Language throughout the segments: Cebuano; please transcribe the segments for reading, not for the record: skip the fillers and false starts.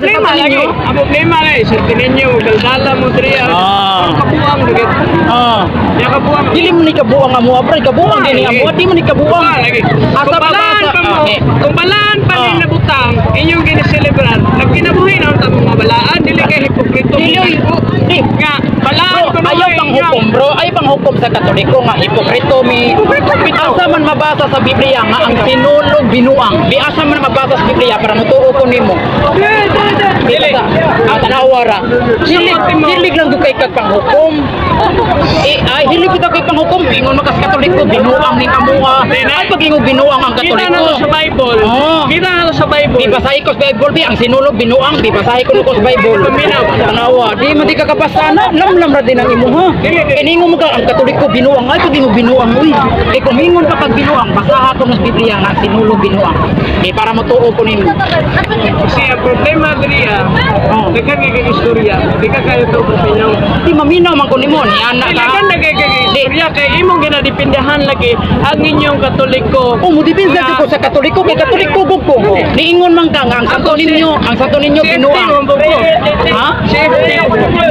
Problema lagi. Ang problema lagi sa tininyo, daldala mo diri. Ah. Kabuang lagi. Ah. Ya kabuang. Dili mo ni kabuang amo, pre, kabuang dili amo, di mo ni kabuang. Ah, lagi. Asa Kung pa balaan basa? pa mo, Ah, eh. kung balaan pa Ah. ning nabutang, inyong ginaselebran, nagkinabuhi na ang tamang mga balaan, dili kay hipokrito. Dili oy. Di. Nga, balaan Bro, kuno ayaw ay pang inyong- hukom, bro. Ayaw pang hukom sa Katoliko nga hipokrito mi. Hipokrito bitaw. Asa man mabasa sa Biblia nga ang sinulog binuang. Di asa man mabasa sa Biblia para mutuo ko nimo. Dili. Ang tanawa ra. Dili, Sa mo. dili lang gyud kay kag panghukom. Eh, ay dili bitaw kay panghukom. Ingon man kas Katoliko binuang ni amoa. Ay pag ingon binuang ang Kita na to Katoliko. sa Bible. Oh. Kita na to sa Bible. Di basahi ko sa Bible, di ang sinulog binuang, di basahi ko ko sa Bible. Paminaw. Tanawa, di man di ka kapasana, lamlam ra din ang imuha. Dili, dili. Kay ningon mo ka ang Katoliko binuang, ay pag ingon binuang uy. Kay kung ingon pa kag binuang, basaha ko sa Biblia nga sinulog binuang. Di para motuo ko nimo. Kasi ang problema diri ah, Oh. daghan kay kag istorya, di ka kayo to paminaw. Di maminaw man ko nimo ni ana ka. Daghan na kay kag istorya kay imong ginadipindahan lagi ang inyong Katoliko. Oh, mo dipinsa Nga- ko sa Katoliko kay Katoliko gud ko. Niingon man ka nga ang santo ninyo Safety binuang. man po ko. Ha? Safety.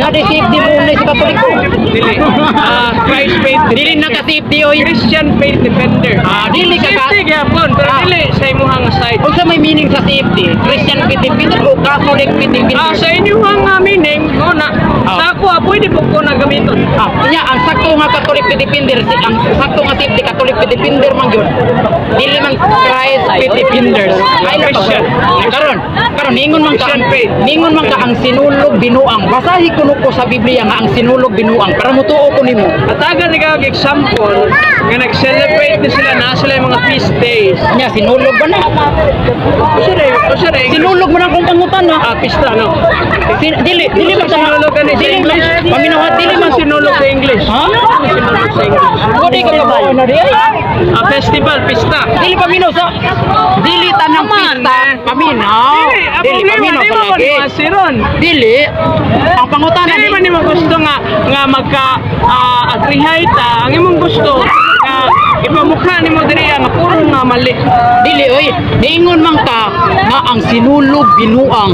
Na di safety mo na sa Katoliko. Dili. Ah, Christ Faith. Dili na ka safety oy. Christian Faith Defender. Ah, dili ka ka- Safety gyapon, pero Ah. dili sa imuhang side. Unsa may meaning sa safety? Christian faith defender o Catholic faith defender? Ah, sa inyuhang meaning, mo na Ah. sa ako pwede po ko na gamiton. Ah, nya ang sakto nga Catholic faith defender, ang sakto nga safety Catholic faith defender man gyud. Dili man Christ faith defenders. Ay lang Christian. Karon, karon ningon man ka Christian faith. Ningon man ka ang sinulog binuang. Basahi kuno ko sa Biblia nga ang sinulog binuang para mutuo ko nimo. Atagan ni kag example nga nag-celebrate ni sila na sila yung mga feast days. Nya sinulog ba na? Usa rin, usa rin. Sinulog man akong pangutana. Ah, pista no. Dili dili man sa Sinulog ka ni sa dili man English. paminaw dili man Sinulog sa English. Ha? Sinulog sa English. Ko di ka kabaw na di ay. Ah, festival, pista. Dili paminaw sa dili tanang pista paminaw. Dili, ang Dili problema, paminaw di sa mo man lagi. masiron. Dili ang pangutana Dili man nimo gusto nga nga magka agrihay ta, ang imong gusto nga ipamukha nimo diri nga puro nga mali. Dili oy, niingon man ka nga ang sinulog binuang.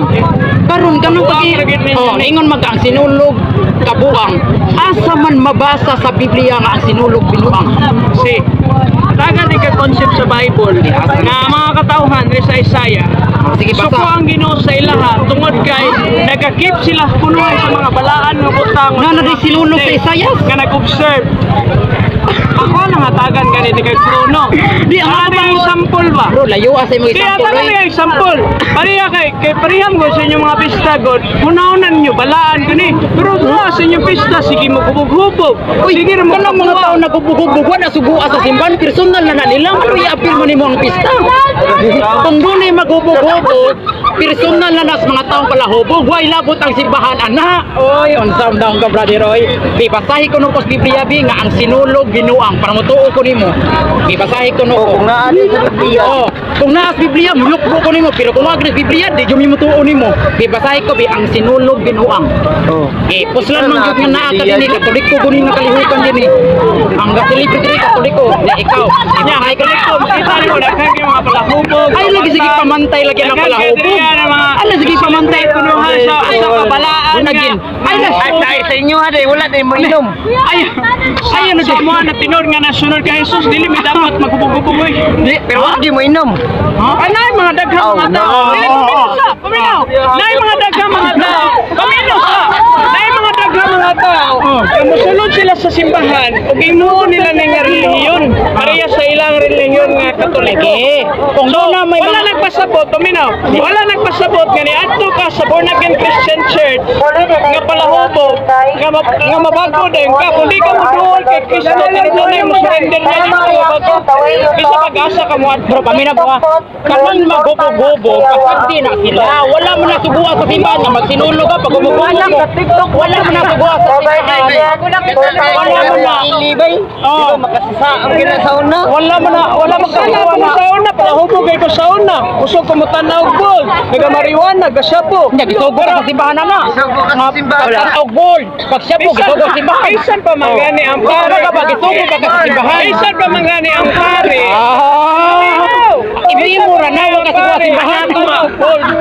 Karon kanang pagi oh, niingon man ka ang sinulog kabuang. Asa man mabasa sa Biblia nga ang sinulog binuang? Si Taga di ka concept sa Bible nga mga katawhan diri sa Isaiah. Sige, basa. Suko ang Ginoo sa ilaha tungod kay nagakip sila kunuhay sa mga balaan nga butang. Nga na di sinulog sa Isaiah? Nga nag-observe. Ako lang hatagan gani di kay Bruno. Di, ang ang ako ang example ba? Bro, layo sa imong Kaya example. tayo Oy. yung example. Pareha kay kay pareham ko sa inyong mga pista god. Hunaonan niyo balaan gani. Pero sa inyong pista sige mo hubog-hubog. Uy, Sige ra mo kanang mga kabuang. tao nagubog-hubog na sugua sa simbahan, personal na na nila. Ano i-appeal mo nimo ang pista? Kung dunay maghubog-hubog, personal na nas mga taong palahubog, way labot ang simbahan, ana. Oy, unsa daw ka brother oy. Di basahi ko nung sa Biblia bi nga ang sinulog binuang para motuo ko nimo. Di basahi ko nung Kung naa di sa Biblia. Oh, kung naa sa Biblia, muyukbo ko nimo, pero kung wag na sa Biblia, di jud mi motuo nimo. Di basahi ko bi ang sinulog binuang. Oh. Eh, puslan man gyud nga naa ka dinhi, Katoliko guni nga kalihukan dinhi. Ang ga-celebrate diri Katoliko, di ikaw. Nya, Ay Katoliko, makita nimo daghan kay mga palahubog. Ay lagi sige pamantay lagi ang Daghan kay palahubog. diri ang mga Ay lagi sige pamantay kunuhan sa kabalaan Unagin. nga. Ay Ay, ay, sa inyo ha, wala din mo inom. Ay ay ano Sa mga na tinod nga nasunod kay Jesus dili mi dapat maghubog-hubog oy. Di, Pero wala di mo inom. Ha? Ay, naay mga daghang Oh, mga tao. no. Dili, paminaw sa, paminaw. Naay mga daghang mga tao. Paminaw sa. Naay mga daghang mga tao. Nga mosulod sila sa simbahan ug himuon nila ning relihiyon. Pareha sa ilang relihiyon nga Katoliko. Lagi. Kung So, doon na may wala mga nagpasabot, paminaw. Wala nagpasabot nga niadto ka sa Born Again Christian Church nga palahubog nga mabago din ka kung di ka moduol kay Kristo tinuod mo surrender niya di ka mabago. Bisa pag-asa ka mo Bro, paminaw ko ha. Kanang maghubog-hubog, pasagdi na sila. Wala mo na sugua sa simbahan nga magsinulog ka pag hubog mo. Wala mo na sugua sa simbahan. Wala mo na. Ilibay. Oh. Di ba makasasa ang ginasauna? Wala mo na, wala mo Sana kasuwa ko na. sa una, palahubog kay ko sa una. Usog ko mo tanaw bol, nagamariwana, gasabo. Nya gisugo ka sa simbahan na na. Gisugo ka sa simbahan. Pag gold, pag siya po gisugo sa simbahan. Bisan pa man gani ang pare. Ano ka ba gisugo ka sa simbahan? Bisan pa man gani ang pare. Ah. Imo ra na wa ka sa simbahan.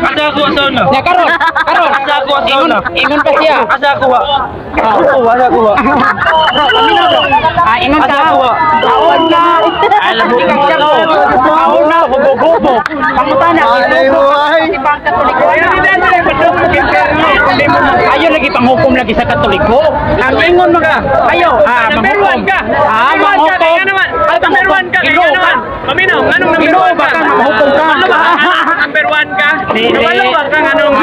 Asa ako sa una? Ya karon, karon. Asa ako sa Ingon, una? Ingon pa siya. Asa ako wa? Ako asa ako wa. Bro, paminaw, bro. Ah, ingon ka. Asa ako wa? Aon na. Alam mo aon na hubo-hubo. Pangutana. Alay mo ay. Simbahang Katoliko. Ayo lagi panghukom lagi sa Katoliko. Ang ingon mga ayo, ah, Number manghukom. one ka. Ah, Number one ka, manghukom. kaya naman. Ay, Number one ka, kaya Ginoo ka. naman. Paminaw, anong number Ginoo one ba ka? ka? Manghukom ka. Ano ba? Number one ka? Dili. Kabalo ba ka anong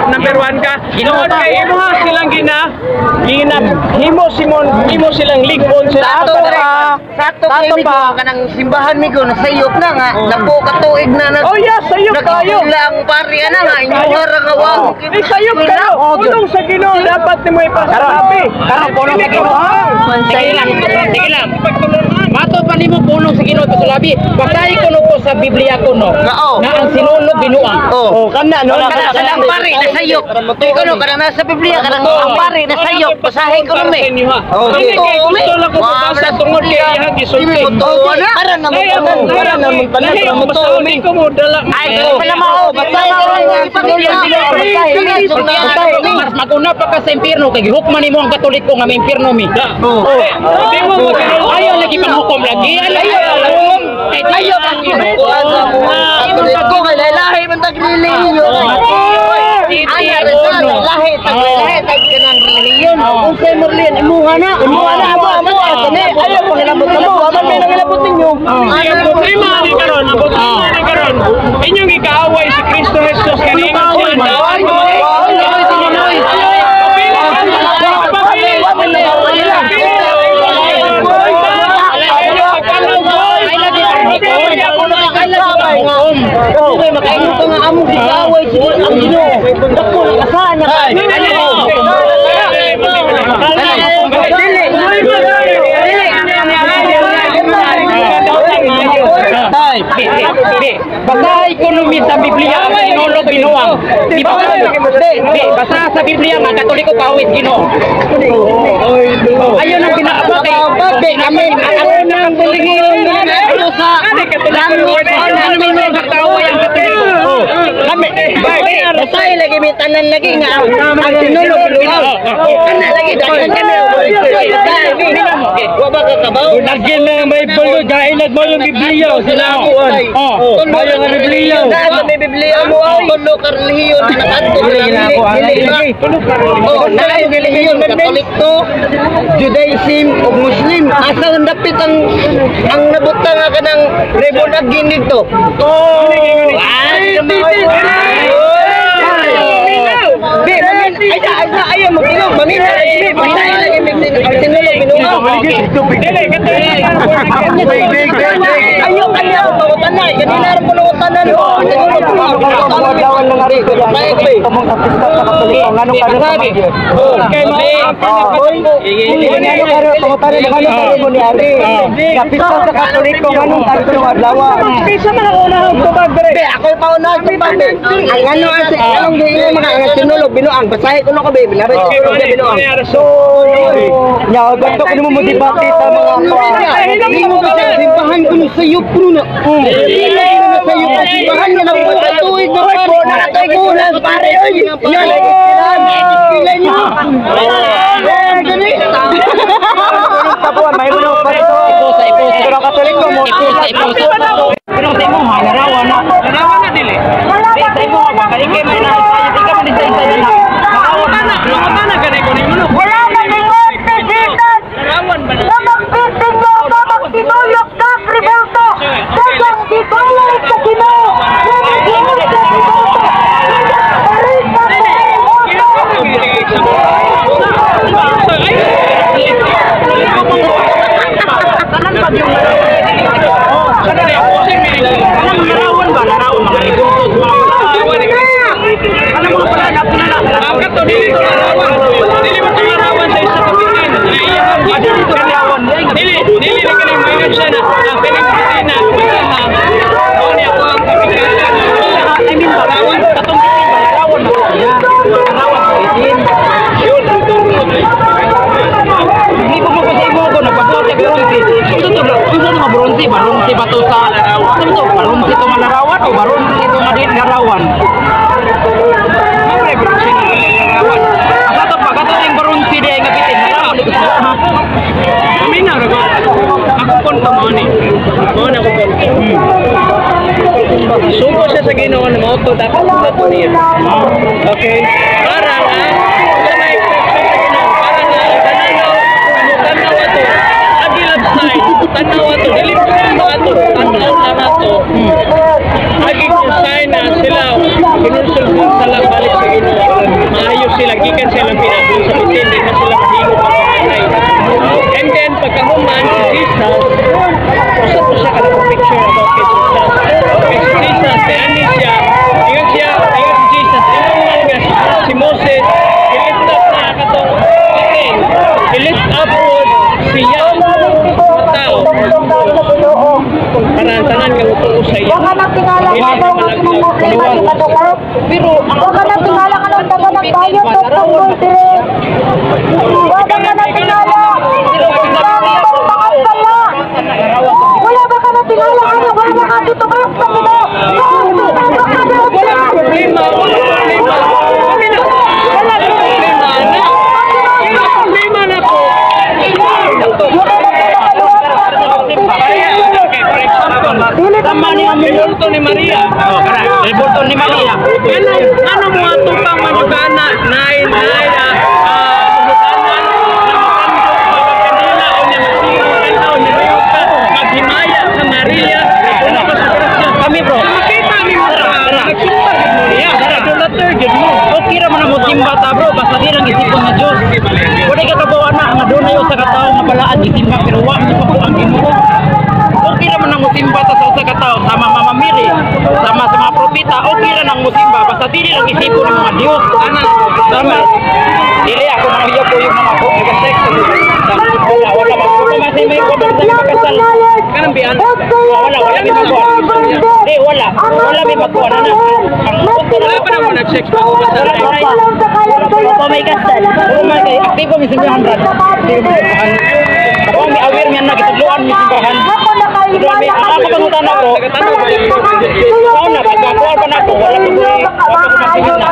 number one ka? Ginoo Tungod ba? kay imo ha silang gina gina himo Simon, himo silang ligon sila. Sato Ato pa. pa. Sato kay Sato migo pa. kanang simbahan migo nasayop na nga. Napo ka tuig na nag Oh yes, sayop kayo. Nagkula ang pari ana nga inyo ra nga wa. Eh, sayop kayo. Pulong sa Ginoo dapat nimo ipasabi. Karon pulong sa Ginoo. Sige lang, sige lang. Matod pa nimo pulong sa Ginoo pasulabi. Basahi ko no po sa Biblia ko no. Nga, oh. Na ang sinulog binuang. Oh. Kana no. Kana kanang pari nasayop. Di ko no kanang nasa Biblia kanang ang pari nasayop. Basahin ko no me. Oh, Dili kay gusto lang ko mabasa tungod kay iyang gisulti. Para na mo Ay, ako, Para na mo tanan, Lahi para ang mo basahon, di ko mo dala. Ay, pala mao. Basahin ko lang. Mas maguna pa ka sa impyerno kay gihukman nimo ang Katoliko nga may impyerno mi. Di mo mo Ayaw lagi panghukom lagi. Ayaw hukom. Kay di Ayaw ang ginukuan sa mga Katoliko kay lahi man tag relihiyon. Ana ra sa lahi tag lahi tag kanang relihiyon. Unsay mo relihiyon imuha na. Imuha na amo amo kani. Ayaw mo hilabot mo. Aman may nangilabot ninyo. Ang problema ni karon, ang problema ni karon, inyong ikaaway si Kristo Jesus kay ingon siya daan mo. Ay lagi panghukom. Ay lagi panghukom. Kasi may makaingon ka nga among gikaaway si ang Ginoo. Dako asaan na ka. Di, di, di. Basahin ko numi sa Biblia ang sinulog binuang. Di ba? Di, basa sa Biblia nga Katoliko kawit Ginoo. Ayun ang pinaka Babe, amen. Ako na ang bulingon sa langit. Ano naman ang kaaway ang Katoliko? Kami, basahin lagi may tanan lagi nga ang sinulog binuang. Kana lagi daghan kami. Wa ba ka kabaw? Lagi na may bulgo dahil mo yung Biblia sila akuan. Oh. Bayo nga Biblia. Naa may Biblia mo ay tulo ka relihiyon nakadto ka Dili na ako, dili ba? Oh, naa yung relihiyon Katoliko, Judaism ug Muslim. Asa ang dapit ang nabutang nga kanang rebon again dito? Oh. Ay, Di, mamin, ay sa, ay sa, ayaw mo, kinog, mamin, ay, basahin lang yung ang sinulog, binuang. Ayaw, kanya, pangutana, kanina rin pangutana, no? Sinulog, binuang. Kamong kapista sa Katoliko nganong karon sa Magyo. Ngano karon pangutana nganong karon mo ni Ari. Kapista sa Katoliko nganong karon adlaw. Kinsa man ang unahang tubag dere? Be, ako'y paunahan sa pabe. Ang ano ang anong giingon mga ang sinulog binuang, basahin ko na ko, baby. Labi, sinulog binuang. So, nya ganto ko nimo mo debate sa mga Lingon ko sa simbahan ko sa sayop ko na. Dili ko na sayop ang simbahan nga nagpatuig na pare. Nakatuig pare oy. Yan ay iskilan niyo. Gani. Kabuan may mo pasto. Iposa, iposa. Pero Katoliko mo. Iposa, iposa. Pero sa imo ha, larawan na. Larawan na dili. Di, sa imo ha, kay kay may na di ka man sa isa na. Pangutana, pangutana ganay ko nimo. Wala na lingon si Jesus Larawan ba na? na magtitingo na magtinulog ka, Tributo! Dagang gigulay sa Ginoo! Na maglingon sa Tributo! Dagang parin sa Tanan ba yung Kanang larawan ba? Larawan mga revoltos, mga Kanang mga pala na na. Ang kato dili to larawan. Dili mo to larawan sa isa ka bitin. Dili to larawan. Dili dili na kini moingon siya na ang kining bitin na mao ni ako ang pagkakala. I mean, larawan, katong bitin ba? Larawan ba siya? Larawan sa bitin. Hindi ko mo sa imo ko nagpasuot sa bronze. Unsa to? Unsa nga bronze? Bronze ba to sa Ano to? Bronze to malarawan. Sugo siya sa Ginoo na mao to dapat sa niya. Okay? Para nga wala may exception sa Ginoo, para nga ang tananaw, ang tanaw ato, agilab sign, tanaw ato, dili po mo ato, tanaw na nato. Agi kung sign na sila kinonsulbon sa lang balik sa Ginoo. Maayo sila gikan sa ilang pinabuhi sa bitin, di na sila mahilo pa. And then pagkahuman si Jesus, usa po siya ka picture about kay Jesus. Kay si Jesus, kay ani siya, ingon siya, ingon si Jesus, ingon man nga si Moses, i-lift up na katong itin, i-lift up pod siya mga tao para ang tanan nga mutuo sa iya. Baka nagtingala ka daw nga kinong problema ni Madukot. Pero ang Baka nagtingala ka ng taga ng bayo to tungkol dire. Wala ka natingala. Ang mga sala. Wala ba ka natingala ano? Wala ka dito ba sa Ginoo? Wala problema, wala problema. Kami na, wala problema na. Wala problema na po. Kaya, okay, for example, Tama ni ang rebulto ni Maria. Oh, kana, rebulto ni Maria. Ano, ano mo ato pang manyugana, nine, nine, manyugana, na magkandila, o niya magsigo, tanaw, niya mayuka, maghimaya sa Maria, ano pa sa Christian. Kami, bro. Sa makita ni mo sa, nagsimba gid mo niya, idolater gid mo. Okay ra man ang mosimba ta, bro, basta di lang isipon nga Dios. Wala ka kabaw ana nga dunay usa ka tawo nga balaan gisimba pero wa mo pa ang Ginoo. Okay ra man ang mosimba ta sa usa ka tawo sama Mama Mary, sama sa mga propeta, okay ra nang mosimba basta dili lang isipon ng mga Dios. Ana, Tama. Dili ako nang uyab ko yung mga ko nagasex. Wala wala man ko may ko sa makasal. Kanang bian. Wala wala may magkuhan. Di wala. Wala may magkuhan ana. Ang Wala pa naman nag-sex pa ko basta. Wala pa may kasal. Wala man kay aktibo mi simbahan brad. Aktibo mi simbahan. Ako mi aware mi na gitudloan mi simbahan. Tudloan mi ang ako pangutana ko. Sao na pagkakuha pa nako wala pa ko wala pa ko masigit na.